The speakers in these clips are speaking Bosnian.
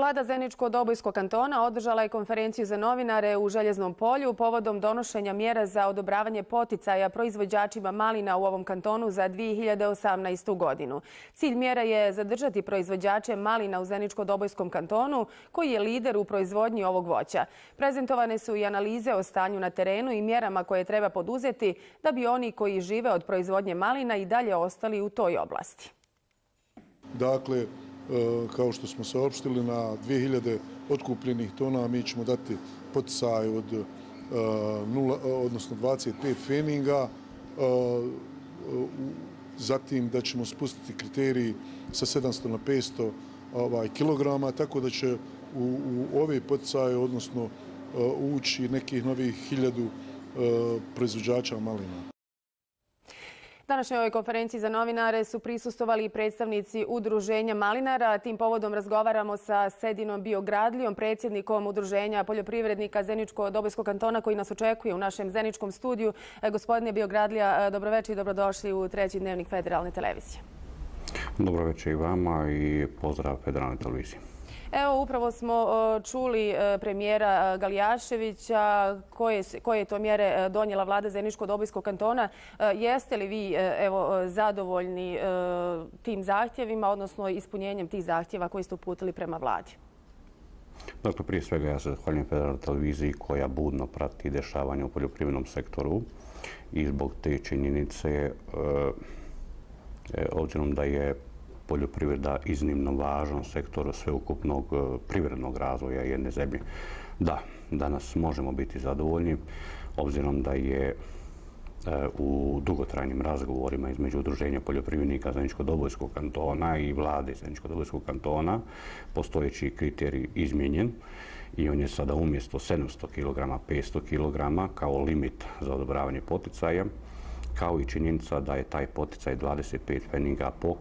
Vlada Zeničko-Dobojskog kantona održala je konferenciju za novinare u Željeznom polju povodom donošenja mjera za odobravanje poticaja proizvođačima malina u ovom kantonu za 2018. godinu. Cilj mjera je zadržati proizvođače malina u Zeničko-Dobojskom kantonu, koji je lider u proizvodnji ovog voća. Prezentovane su i analize o stanju na terenu i mjerama koje treba poduzeti da bi oni koji žive od proizvodnje malina i dalje ostali u toj oblasti. Dakle, kao što smo saopštili, na 2000 otkupljenih tona mi ćemo dati poticaj od 25 pfeninga, zatim da ćemo spustiti kriterij sa 700 na 500 kilograma, tako da će u ove poticaje, odnosno ući nekih novih 1000 proizvođača malina. Današnjoj ovoj konferenciji za novinare su prisustvovali predstavnici Udruženja malinara. Tim povodom razgovaramo sa Sedinom Biogradlijom, predsjednikom Udruženja poljoprivrednika Zeničko-Dobojskog kantona, koji nas očekuje u našem zeničkom studiju. Gospodine Biogradlija, dobroveče i dobrodošli u treći dnevnik Federalne televizije. Dobroveče i vama i pozdrav Federalne televizije. Evo, upravo smo čuli premijera Galijaševića koje je to mjere donijela vlada Zeničko-Dobojskog kantona. Jeste li vi zadovoljni tim zahtjevima, odnosno ispunjenjem tih zahtjeva koji ste uputili prema vladi? Dakle, prije svega ja se zahvaljujem Federalnoj televiziji koja budno prati dešavanja u poljoprivrednom sektoru i zbog te činjenice, obzirom da je poljoprivreda iznimno važan sektor sveukupnog privrednog razvoja jedne zemlje. Da, danas možemo biti zadovoljni, obzirom da je u dugotrajnim razgovorima između Udruženja poljoprivrednika Zeničko-Dobojskog kantona i vlade Zeničko-Dobojskog kantona postojeći kriterij izmijenjen i on je sada umjesto 700 kg 500 kg kao limit za odobravanje poticaja, kao i činjenica da je taj poticaj 25 pfeninga po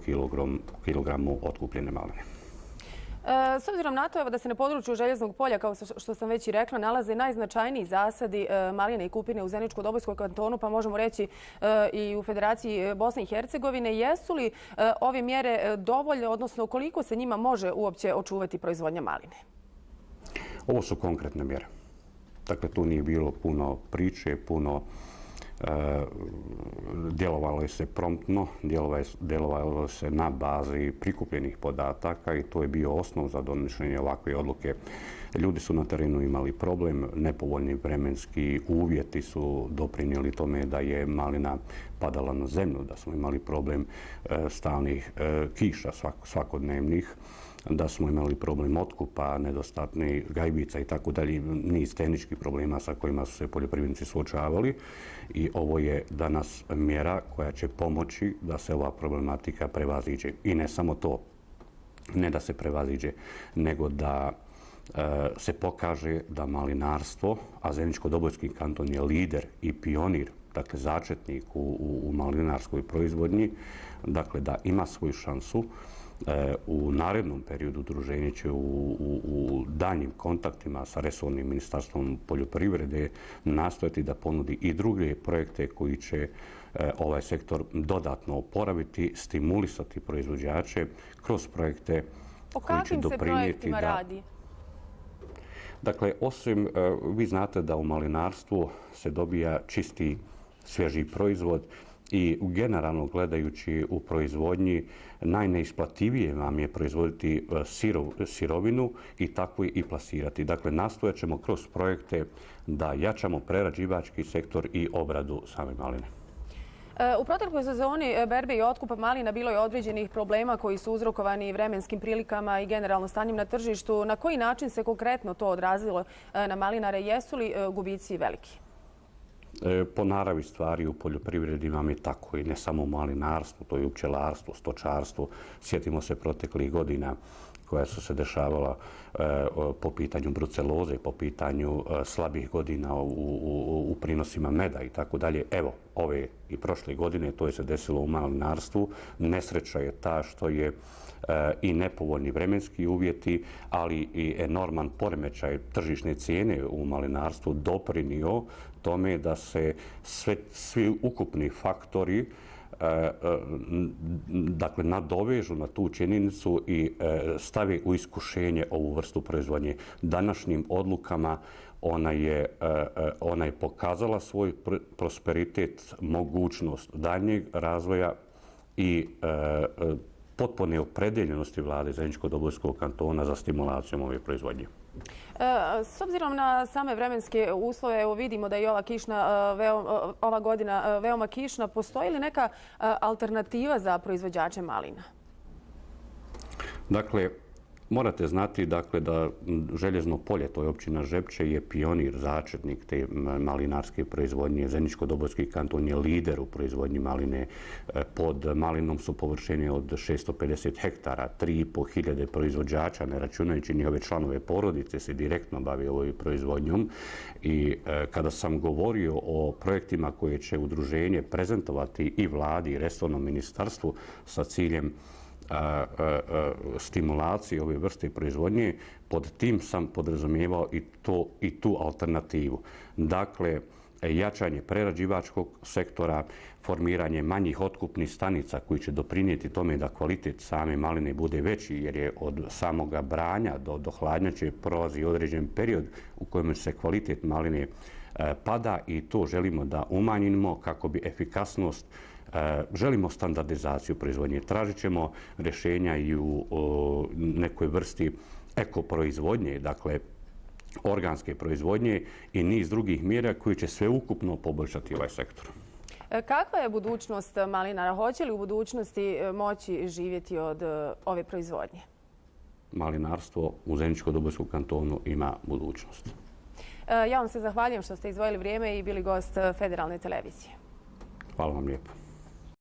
kilogramu otkupljene maline. S obzirom na to da se na području Željeznog polja, kao što sam već i rekla, nalaze najznačajniji zasadi maline i kupine u Zeničko-Dobojskom kantonu, pa možemo reći i u Federaciji Bosne i Hercegovine, jesu li ove mjere dovoljne, odnosno koliko se njima može uopće očuvati proizvodnja maline? Ovo su konkretne mjere. Dakle, tu nije bilo puno priče, djelovalo je se promptno, djelovalo se na bazi prikupljenih podataka i to je bio osnov za donošenje ovakve odluke. Ljudi su na terenu imali problem, nepovoljni vremenski uvjeti su doprinijeli tome da je malina padala na zemlju, da smo imali problem stalnih kiša svakodnevnih, da smo imali problem otkupa, nedostatnih gajbica i tako dalje, niz tehničkih problema sa kojima su se poljoprivrednici suočavali i ovo je danas mjera koja će pomoći da se ova problematika prevaziđe. I ne samo to, ne da se prevaziđe, nego da se pokaže da malinarstvo, a Zeničko-Dobojski kanton je lider i pionir, dakle začetnik u malinarskoj proizvodnji, dakle da ima svoju šansu. U narednom periodu udruženje će u daljnjim kontaktima sa resornim ministarstvom poljoprivrede nastojati da ponudi i druge projekte koji će ovaj sektor dodatno oporaviti, stimulisati proizvođače kroz projekte koji će doprinijeti da... O kakvim se projektima radi? Dakle, osim, vi znate da u malinarstvu se dobija čisti, svježi proizvod i generalno gledajući u proizvodnji najneisplativije vam je proizvoditi sirovinu i tako i plasirati. Dakle, nastojat ćemo kroz projekte da jačamo prerađivački sektor i obradu same maline. U protekloj sezoni berbe i otkupa malina bilo je određenih problema koji su uzrokovani vremenskim prilikama i generalno stanjem na tržištu. Na koji način se konkretno to odrazilo na malinare? Jesu li gubici veliki? Po naravi stvari u poljoprivredi vam je tako i ne samo u malinarstvu, to je u pčelarstvu, stočarstvu. Sjetimo se proteklih godina koja su se dešavala po pitanju bruceloze, po pitanju slabih godina u prinosima meda i tako dalje. Evo, ove i prošle godine to je se desilo u malinarstvu. Nesreća je ta što je i nepovoljni vremenski uvjeti, ali i enorman poremećaj tržišne cijene u malinarstvu doprinio tome da se svi ukupni faktori dakle, nadovežu na tu činjenicu i stavi u iskušenje ovu vrstu proizvodnje. Današnjim odlukama ona je pokazala svoj prosperitet, mogućnost daljnjeg razvoja i potpune opredeljenosti vlade Zeničko-Dobojskog kantona za stimulacijom ove proizvodnje. S obzirom na same vremenske uslove, evo vidimo da je ova godina veoma kišna. Postoji li neka alternativa za proizvođače malina? Dakle, morate znati da Željezno polje, to je općina Žepče, je pionir, začetnik te malinarske proizvodnje. Zeničko-Dobojski kanton je lider u proizvodnji maline. Pod malinom su površine od 650 hektara, 3.500 proizvođača, ne računajući njihove članove porodice, se direktno bavi ovoj proizvodnjom. I kada sam govorio o projektima koje će udruženje prezentovati i vladi i resornom ministarstvu sa ciljem stimulacije ove vrste proizvodnje, pod tim sam podrazumijevao i tu alternativu. Dakle, jačanje prerađivačkog sektora, formiranje manjih otkupnih stanica koji će doprinijeti tome da kvalitet same maline bude veći, jer je od samoga branja do hladnjače prolazi određen period u kojem se kvalitet maline pada i to želimo da umanjimo kako bi efikasnost. Želimo standardizaciju proizvodnje. Tražit ćemo rješenja i u nekoj vrsti ekoproizvodnje, dakle organske proizvodnje i niz drugih mjera koji će sveukupno poboljšati ovaj sektor. Kakva je budućnost malinara? Hoće li u budućnosti moći živjeti od ove proizvodnje? Malinarstvo u Zeničko-Dobojskom kantonu ima budućnost. Ja vam se zahvaljujem što ste izdvojili vrijeme i bili gost Federalne televizije. Hvala vam lijepo.